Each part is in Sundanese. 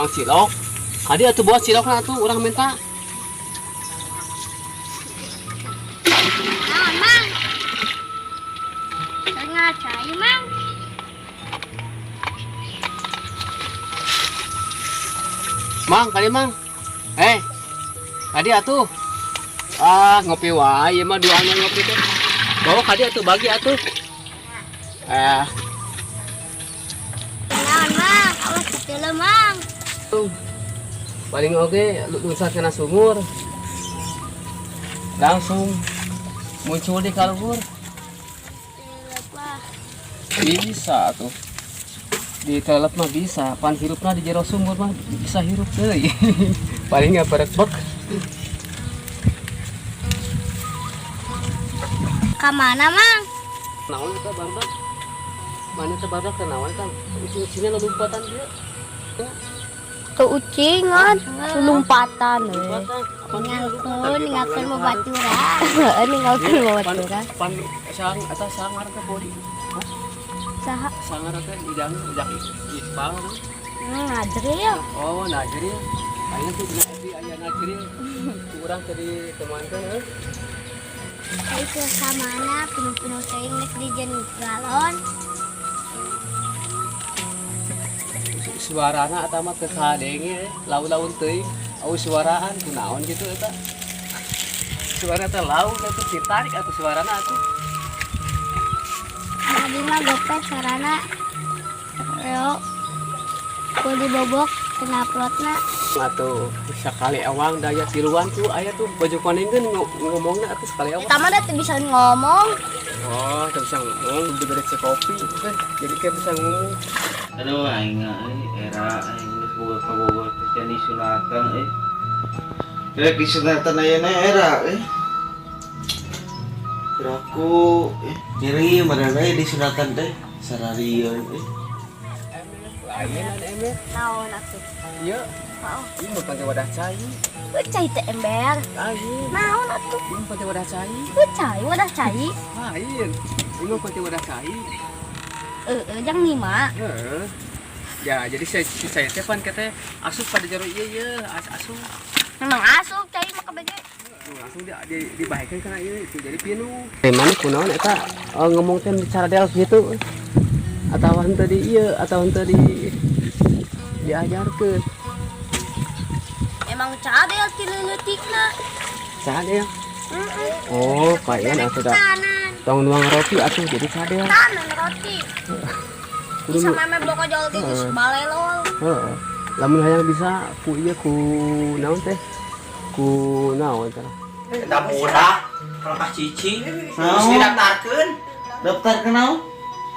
Nuang cilok. Kadi atuh bawa cilokna atuh urang minta. Naon, Mang? Tengah cai, Mang. Mang, kadi Mang. Eh. Kadi atuh. Ah, ngopi wae ieu mah duaan ngopi teh. Bawa kadi atuh bagi atuh. Eh, Naon, Mang? Awas ketele, Mang. Tuh. Paling oge lulusan kena sumur. Langsung muncul di kaluhur. Apa? Bisa tuh. Di telep mah bisa, pan hirupna di jero sumur mah bisa hirup deui. Paling nggak berekbek. Ka mana, Mang? Naon eta barudak? Mana eta barudak teh naon eta? Ucing-ucingnya lompatan dia. Ke ucingan, lompatan we. Lompatan. Apa Ninggalkeun, ninggalkeun babaturan. Heeh, ninggalkeun babaturan. Pan sang eta sangar teh bodi. Saha? Sangar teh ujang ujang Iqbal. Ngajril. Oh, Najril. Ayeuna tuh dina FB aya Najril. Ku urang tadi teman teh heuh. Ai ke ka mana penuh-penuh teuing rek dijen galon. Suarana eta mah teu kadenge laun-laun teuing. Au suaraan kunaon gitu eta. Suara teh laun atuh ditarik atuh suarana atuh. Abi mah gopet sarana. Reo. Ku dibobok kena plotna. Atuh sakali ewang daya tiluan tuh aya tuh baju kuning kan ngomongna atuh sekali ewang. Eta mah da teu bisa ngomong. Oh, teu bisa ngomong diberi kopi kan. Jadi kayak bisa ngomong. Aduh aing euy era aing geus boga kabogoh teh can disunatan euy. Rek disunatan ayeuna era euy. Kiraku nyeri meureun euy disunatan teh sararieun euy. Lain ada ember. Naon atuh? Iya. Ini bukan teh wadah cai. Heuh, cai teh ember. Lain. Naon atuh? Ini bukan teh wadah cai. Heuh, cai wadah cai. Lain. Ini bukan teh wadah cai. Heeh, jang lima. Heeh. Ya, jadi saya teh pan kata asup pada jero ieu ieu, asup. Memang asup cai mah kabeh. Langsung dia dibahekeun kana ieu itu jadi pinuh. Eh, mana kunaon eta ngomong teh cara del gitu. Atawa henteu di ieu, atawa henteu di diajarkeun. Emang cadel ti leutikna. Cadel. Heeh. Oh, paean atuh da. Tong nuang roti atuh jadi cadel. Tanan roti. Bisa meme bokojol ge geus balelol. Heeh. Lamun hayang bisa ku ieu ku naon teh? Ku naon teh? Eta budak kalakah cicing. Terus didaftarkeun. Daftar ke naon?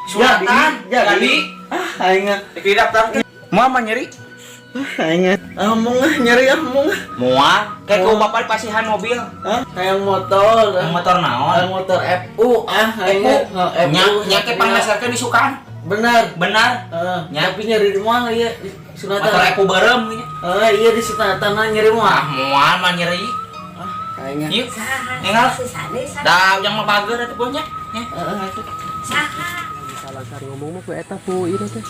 Sunatan. Jadi. Ah aing Didaftarkeun. Moal mah nyeri. Aing ah mung nyeri ah mung. Moal kayak ku bapak dipasihan mobil. Hah? Hayang motor. Hayang motor naon? Hayang motor FU ah aing. FU. Nya nya ke panglasarkeun disukaan. Benar. Benar. Heeh. Nya. Tapi nyeri di moal ieu di sunatan. Motor FU beureum nya. Heeh, iya di sunatan nyeri moal. Ah moal mah nyeri. Ah, aing. Ieu. Enggal. Da ujang mah bager atuh nya. Heeh, atuh. Bisa lancar ngomong mah ku eta ku ieu teh.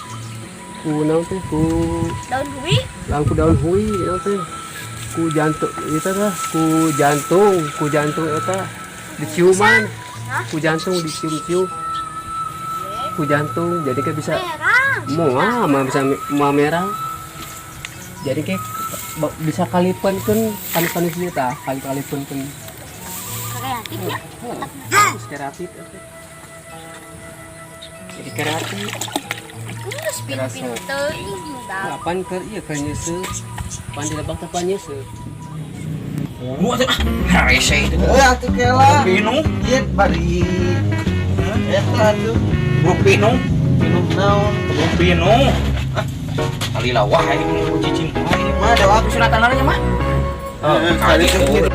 Ku naon teh ku Daun hui. Lang ku daun hui naon teh. Ku jantung ieu teh ku jantung eta diciuman. Ku jantung dicium-cium. Ku jantung jadi kayak bisa Merah. moal mah bisa moal merah. Jadi kayak bisa kalipenkeun kan-kan ieu tah, kali-kalipenkeun. Kreatif ya. Terus kreatif. Jadi kreatif. Geus pinu-pinu teuing mudah. Kapan keur ieu keur nyeuseuh. Pan dilebak teh pan nyeuseuh. Buru atuh ah. Rese itu. Heeh atuh kela. Pinuh. Ieu bari. Eta atuh. Buru pinuh. Pinuh naon? Buru pinuh. Ah. Kali lawah ini ku cicing. Mah ada waktu Sunatan nya mah. Heeh, kali Kali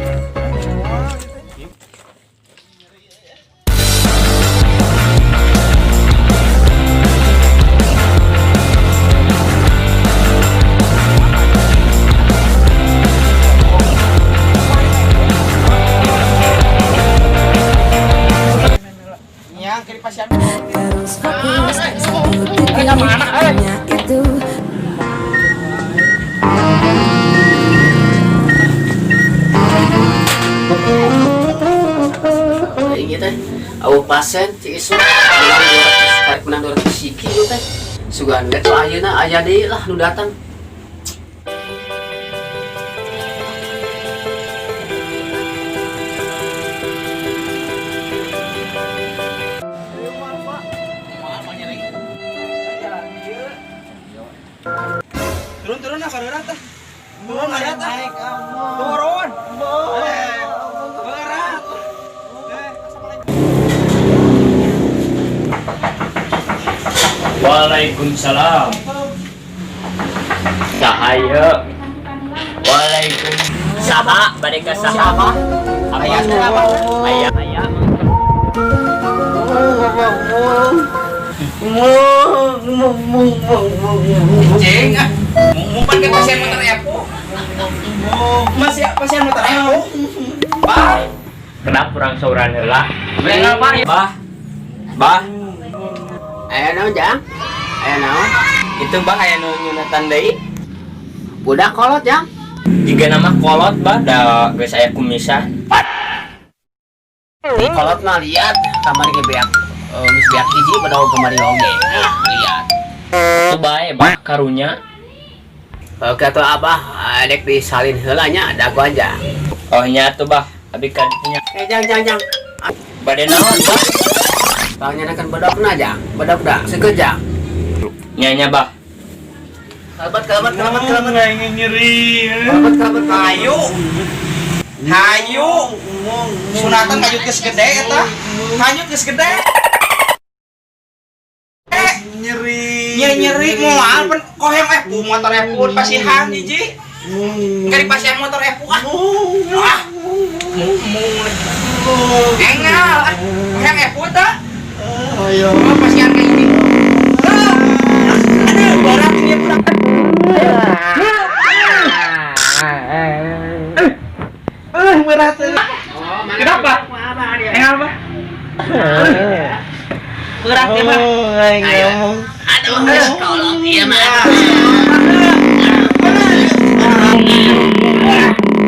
Terus fokus satu titik hanya itu. Eueuh pasien Cik Isu menang 200 karek menang 200 siki ieu teh. Sugan we tuh ayeuna aya deui lah nu datang. Turun turun ah karerat tah. Turun karerat tah. Turun. Berat. Waalaikumsalam. Cahaya. Waalaikum. Saha bade ka saha? Aya apa? Aya aya. Cing ah. Mumpan ke pasien motor Epo. Masih pasien motor Epo. Bah. Kenapa urang sauran heula? Mengal bah. Bah. Bah. Aya naon Jang? Aya naon? Itu bah aya nu nyunatan deui. Budak kolot Jang. Jika nama kolot bah da geus aya kumisan. Kolot mah liat kamari ge beak. Geus beak hiji padahal kamari oge. Liat. Tuh bae bah karunya. Oke atuh abah dek disalin heula nya dagoan Jang. Oh nya atuh bah, abi ka ditu nya. Eh Jang Jang Jang. Bade naon bah? Bang nyanakan bedokna Jang. Bedok da, seukeut Jang. Nya nya bah. Kalabat kalabat kalabat kalabat. Aing nyeri. Kalabat kalabat. Hayu. Hayu. Sunatan kanyut geus gede eta. Kanyut geus gede. Nyeri. Nya nyeri moal pen kohem Epo motor Epo pasihan hiji. Kari pasihan motor Epo ah. Ah. Mung. Engal ah. Kohem Epo tah. Ayo. Oh, pasihan kayak gini. Aduh, berat ini berat. Berat. Kenapa? Engal bah. Berat ya, Bah. Aing ngomong. Aduh, geus kolot ieu mah.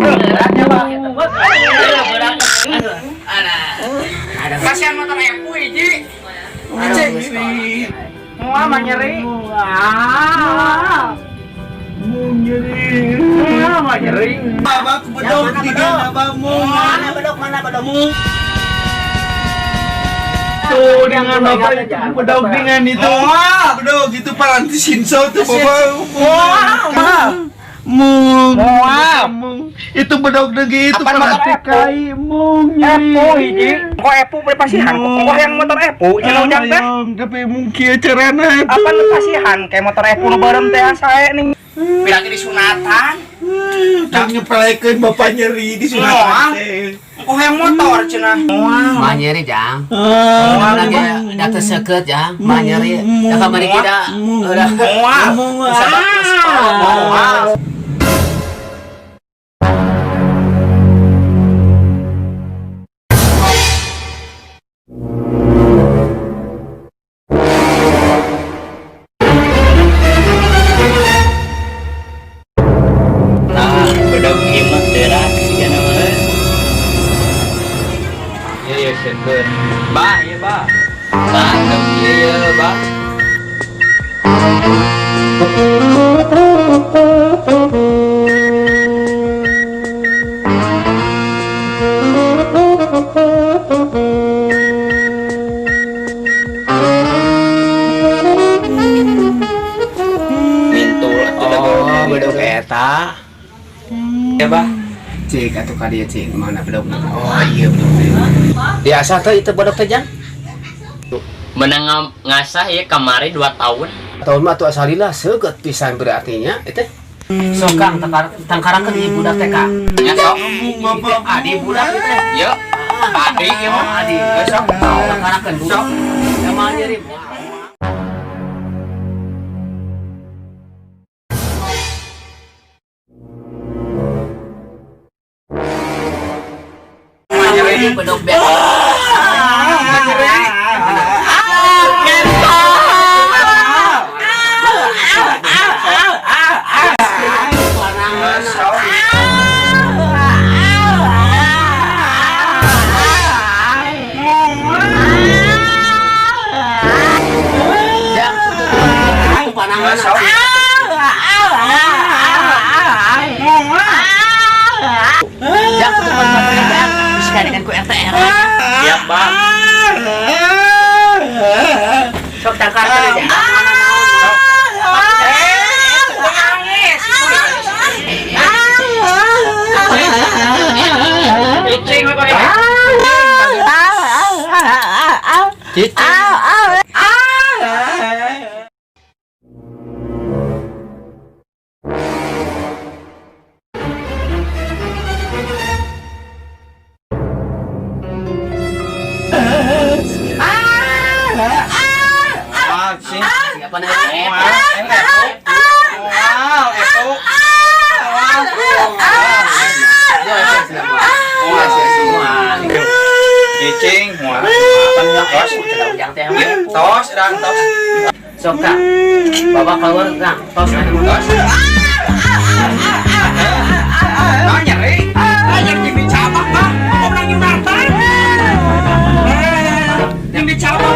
Berat ya, Bah. Berat. Aduh. Aduh. Kasihan motor Epo hiji. Aduh, geus kolot. Moal mah nyeri. Nyeri. Moal mah nyeri. Abah bedog Mana di bedog? abahmu. Mana bedok mana bedok? Tuh dengan bapak itu bedog dengan itu. Moal. Bedog itu paranti Shinso tuh bapak. Moal. Mung. Moal. Mung. Itu bedog degi itu Apaan motor paranti Epo? kai mung nyeri. Epo hiji. Kok Epo beli pasihan? Kok yang motor Epo cenah ujang teh? Ayong, tapi mungkin carana itu. Apa nu pasihan kayak motor Epo nu beureum teh sae ning. Pirang disunatan. Kang nyepelekeun bapak nyeri di sunatan Moal. teh. Kok yang motor cenah. Moal. Mah nyeri Jang. Ah, Lagi da teu seukeut Jang. Mah nyeri. Da kamari kita udah Moal. sabab geus kolot. Moal. Tah, bedog ieu mah berat sigana mah. Ieu ieu seukeut. Bah, ieu bah. Tah, bedog ieu ieu bah. Mintul atuh da Oh, bedog eta. Ya bah. Cik atuh ka dieu cik, mana bedogna? Oh, iya bedog teh. Biasa teh itu bedog teh Jang. Menang ngasah ya kamari 2 tahun. Tahun mah atuh asalila seukeut pisan berarti nya itu. Sok Kang tangkarakeun ieu budak teh Kang. Ya sok. Bapak Adi budak teh. Yuk. Adi ieu mah. Adi. Sok. Tangkarakeun budak. Sok. Da mah nyeri. Nyeri bedog beak. Nyeri. Panangan. Moal. Tangan. Sok. Ngomong lah. Jang, tutupan motornya, Jang. Bisa dengan ku RT RW. Siap, Bang. Sok tangkar teh, Jang. Eh, nangis. Cicing we kohe. Cicing. Ah, cicing. Siapa namanya? Wow, Epo. Wow, Epo. Cicing, wah. Tos, Ujang teh. tos, dang tos. Sok Kak. Bawa keluar, Kang. Tos anu. Tos. Ah, nyeri. Ah, nyeri jeung dicabak, Bang. Mau nang nyunatan. Jeung dicabak.